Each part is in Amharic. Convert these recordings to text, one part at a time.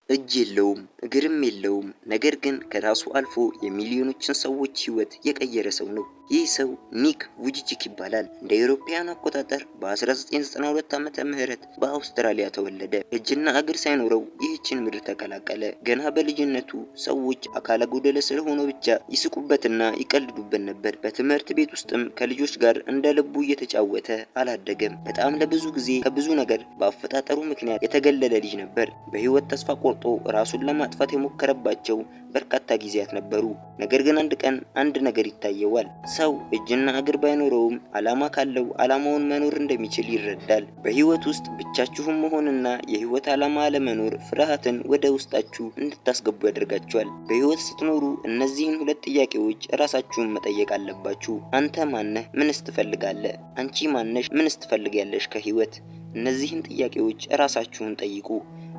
እጅ የለውም፣ እግርም የለውም። ነገር ግን ከራሱ አልፎ የሚሊዮኖችን ሰዎች ህይወት የቀየረ ሰው ነው። ይህ ሰው ኒክ ቩጂቺክ ይባላል። እንደ አውሮፓውያን አቆጣጠር በ1992 ዓመተ ምህረት በአውስትራሊያ ተወለደ። እጅና እግር ሳይኖረው ይህችን ምድር ተቀላቀለ። ገና በልጅነቱ ሰዎች አካለ ጎደለ ስለሆነ ብቻ ይስቁበትና ይቀልዱበት ነበር። በትምህርት ቤት ውስጥም ከልጆች ጋር እንደ ልቡ እየተጫወተ አላደገም። በጣም ለብዙ ጊዜ ከብዙ ነገር በአፈጣጠሩ ምክንያት የተገለለ ልጅ ነበር። በህይወት ተስፋ ቆርጦ ራሱን ለማጥፋት የሞከረባቸው በርካታ ጊዜያት ነበሩ። ነገር ግን አንድ ቀን አንድ ነገር ይታየዋል። ሰው እጅና እግር ባይኖረውም ዓላማ ካለው ዓላማውን መኖር እንደሚችል ይረዳል። በህይወት ውስጥ ብቻችሁን መሆንና የህይወት ዓላማ አለመኖር ፍርሃትን ወደ ውስጣችሁ እንድታስገቡ ያደርጋችኋል። በህይወት ስትኖሩ እነዚህን ሁለት ጥያቄዎች ራሳችሁን መጠየቅ አለባችሁ። አንተ ማነህ? ምንስ ትፈልጋለህ? አንቺ ማነሽ? ምንስ ትፈልጊያለሽ ከህይወት? እነዚህን ጥያቄዎች ራሳችሁን ጠይቁ።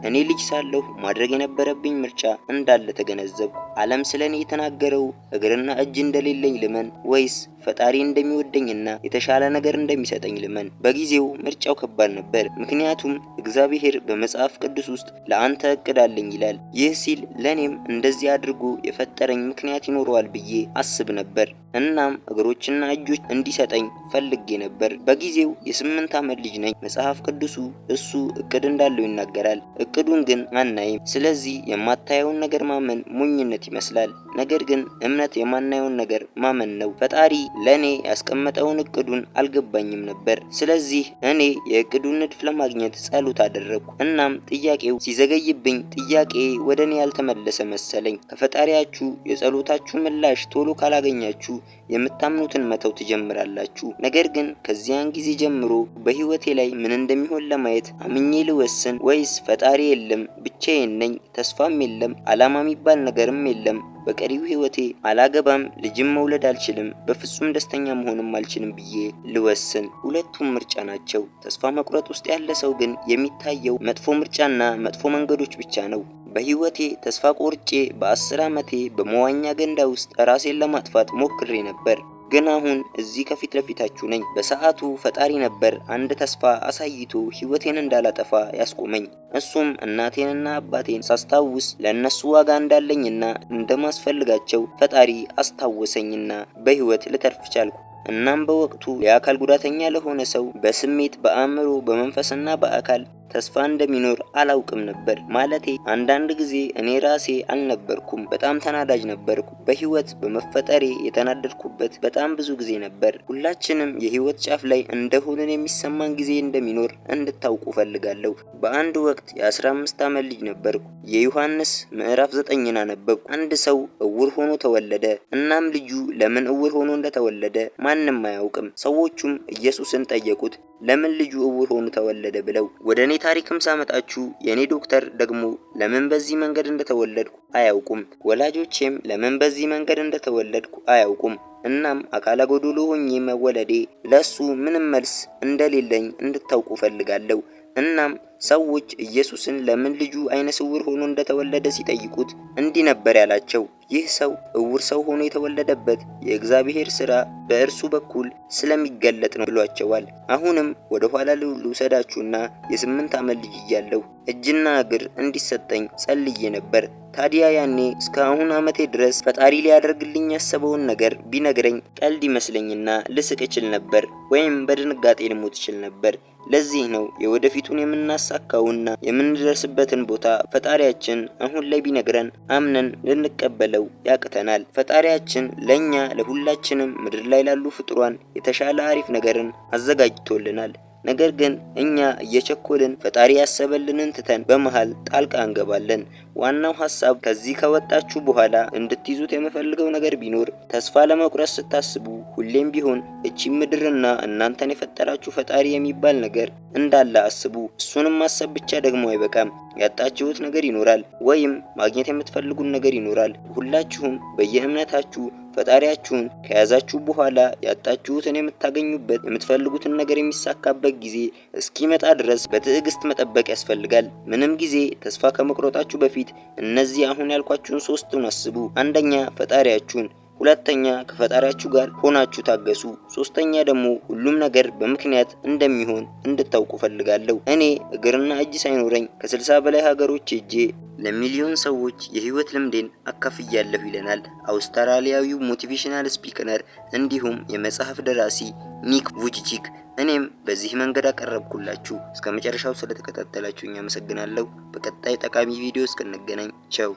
እኔ ልጅ ሳለሁ ማድረግ የነበረብኝ ምርጫ እንዳለ ተገነዘብኩ። ዓለም ስለ እኔ የተናገረው እግርና እጅ እንደሌለኝ ልመን ወይስ ፈጣሪ እንደሚወደኝና የተሻለ ነገር እንደሚሰጠኝ ልመን? በጊዜው ምርጫው ከባድ ነበር። ምክንያቱም እግዚአብሔር በመጽሐፍ ቅዱስ ውስጥ ለአንተ እቅድ አለኝ ይላል። ይህ ሲል ለእኔም እንደዚህ አድርጎ የፈጠረኝ ምክንያት ይኖረዋል ብዬ አስብ ነበር። እናም እግሮችና እጆች እንዲሰጠኝ ፈልጌ ነበር። በጊዜው የ8 ዓመት ልጅ ነኝ። መጽሐፍ ቅዱሱ እሱ እቅድ እንዳለው ይናገራል። እቅዱን ግን አናይም። ስለዚህ የማታየውን ነገር ማመን ሞኝነት ይመስላል። ነገር ግን እምነት የማናየውን ነገር ማመን ነው። ፈጣሪ ለኔ ያስቀመጠውን እቅዱን አልገባኝም ነበር። ስለዚህ እኔ የእቅዱን ንድፍ ለማግኘት ጸሎት አደረግኩ። እናም ጥያቄው ሲዘገይብኝ ጥያቄ ወደ እኔ ያልተመለሰ መሰለኝ። ከፈጣሪያችሁ የጸሎታችሁ ምላሽ ቶሎ ካላገኛችሁ የምታምኑትን መተው ትጀምራላችሁ። ነገር ግን ከዚያን ጊዜ ጀምሮ በህይወቴ ላይ ምን እንደሚሆን ለማየት አምኜ ልወስን ወይስ ፈጣሪ የለም፣ ብቻዬን ነኝ፣ ተስፋም የለም፣ ዓላማ የሚባል ነገርም የለም፣ በቀሪው ህይወቴ አላገባም፣ ልጅም መውለድ አልችልም፣ በፍጹም ደስተኛ መሆንም አልችልም ብዬ ልወስን? ሁለቱም ምርጫ ናቸው። ተስፋ መቁረጥ ውስጥ ያለ ሰው ግን የሚታየው መጥፎ ምርጫና መጥፎ መንገዶች ብቻ ነው። በህይወቴ ተስፋ ቆርጬ በ10 ዓመቴ በመዋኛ ገንዳ ውስጥ ራሴን ለማጥፋት ሞክሬ ነበር። ግን አሁን እዚህ ከፊት ለፊታችሁ ነኝ። በሰዓቱ ፈጣሪ ነበር አንድ ተስፋ አሳይቶ ህይወቴን እንዳላጠፋ ያስቆመኝ። እሱም እናቴንና አባቴን ሳስታውስ ለእነሱ ዋጋ እንዳለኝና እንደማስፈልጋቸው ፈጣሪ አስታወሰኝና በህይወት ልተርፍ ቻልኩ። እናም በወቅቱ የአካል ጉዳተኛ ለሆነ ሰው በስሜት፣ በአእምሮ፣ በመንፈስና በአካል ተስፋ እንደሚኖር አላውቅም ነበር። ማለቴ አንዳንድ ጊዜ እኔ ራሴ አልነበርኩም። በጣም ተናዳጅ ነበርኩ። በህይወት በመፈጠሬ የተናደድኩበት በጣም ብዙ ጊዜ ነበር። ሁላችንም የህይወት ጫፍ ላይ እንደሆንን የሚሰማን ጊዜ እንደሚኖር እንድታውቁ ፈልጋለሁ። በአንድ ወቅት የ15 ዓመት ልጅ ነበርኩ። የዮሐንስ ምዕራፍ 9ን አነበብኩ። አንድ ሰው እውር ሆኖ ተወለደ። እናም ልጁ ለምን እውር ሆኖ እንደተወለደ ማንም አያውቅም። ሰዎቹም ኢየሱስን ጠየቁት፣ ለምን ልጁ እውር ሆኖ ተወለደ ብለው። ወደ እኔ ታሪክም ሳመጣችሁ የኔ ዶክተር ደግሞ ለምን በዚህ መንገድ እንደተወለድኩ አያውቁም። ወላጆቼም ለምን በዚህ መንገድ እንደተወለድኩ አያውቁም። እናም አካለ ጎዶሎ ሆኜ መወለዴ ለሱ ምንም መልስ እንደሌለኝ እንድታውቁ ፈልጋለሁ። እናም ሰዎች ኢየሱስን ለምን ልጁ አይነ ስውር ሆኖ እንደተወለደ ሲጠይቁት እንዲህ ነበር ያላቸው። ይህ ሰው እውር ሰው ሆኖ የተወለደበት የእግዚአብሔር ስራ በእርሱ በኩል ስለሚገለጥ ነው ብሏቸዋል። አሁንም ወደ ኋላ ልውሰዳችሁና የ8 ዓመት ልጅ እያለሁ እጅና እግር እንዲሰጠኝ ጸልዬ ነበር። ታዲያ ያኔ እስከ አሁን ዓመቴ ድረስ ፈጣሪ ሊያደርግልኝ ያሰበውን ነገር ቢነግረኝ ቀልድ ይመስለኝና ልስቅ እችል ነበር፣ ወይም በድንጋጤ ልሞት እችል ነበር። ለዚህ ነው የወደፊቱን የምናሳካውና የምንደርስበትን ቦታ ፈጣሪያችን አሁን ላይ ቢነግረን አምነን ልንቀበለው ያቅተናል። ፈጣሪያችን ለኛ ለሁላችንም ምድር ላይ ላሉ ፍጡራን የተሻለ አሪፍ ነገርን አዘጋጅቶልናል። ነገር ግን እኛ እየቸኮልን ፈጣሪ ያሰበልንን ትተን በመሃል ጣልቃ እንገባለን። ዋናው ሐሳብ ከዚህ ከወጣችሁ በኋላ እንድትይዙት የምፈልገው ነገር ቢኖር ተስፋ ለመቁረጥ ስታስቡ ሁሌም ቢሆን እቺ ምድርና እናንተን የፈጠራችሁ ፈጣሪ የሚባል ነገር እንዳለ አስቡ። እሱንም ማሰብ ብቻ ደግሞ አይበቃም። ያጣችሁት ነገር ይኖራል፣ ወይም ማግኘት የምትፈልጉት ነገር ይኖራል። ሁላችሁም በየእምነታችሁ ፈጣሪያችሁን ከያዛችሁ በኋላ ያጣችሁትን የምታገኙበት የምትፈልጉትን ነገር የሚሳካበት ጊዜ እስኪመጣ ድረስ በትዕግስት መጠበቅ ያስፈልጋል። ምንም ጊዜ ተስፋ ከመቁረጣችሁ በፊት እነዚህ አሁን ያልኳችሁን ሶስቱን አስቡ። አንደኛ ፈጣሪያችሁን፣ ሁለተኛ ከፈጣሪያችሁ ጋር ሆናችሁ ታገሱ። ሶስተኛ ደግሞ ሁሉም ነገር በምክንያት እንደሚሆን እንድታውቁ ፈልጋለሁ። እኔ እግርና እጅ ሳይኖረኝ ከ60 በላይ ሀገሮች ሄጄ ለሚሊዮን ሰዎች የህይወት ልምዴን አካፍያለሁ ይለናል አውስትራሊያዊው motivational speaker እንዲሁም የመጽሐፍ ደራሲ ኒክ ቩጂቺክ። እኔም በዚህ መንገድ አቀረብኩላችሁ። እስከ መጨረሻው ስለተከታተላችሁኝ አመሰግናለሁ። በቀጣይ ጠቃሚ ቪዲዮ እስክንገናኝ ቸው።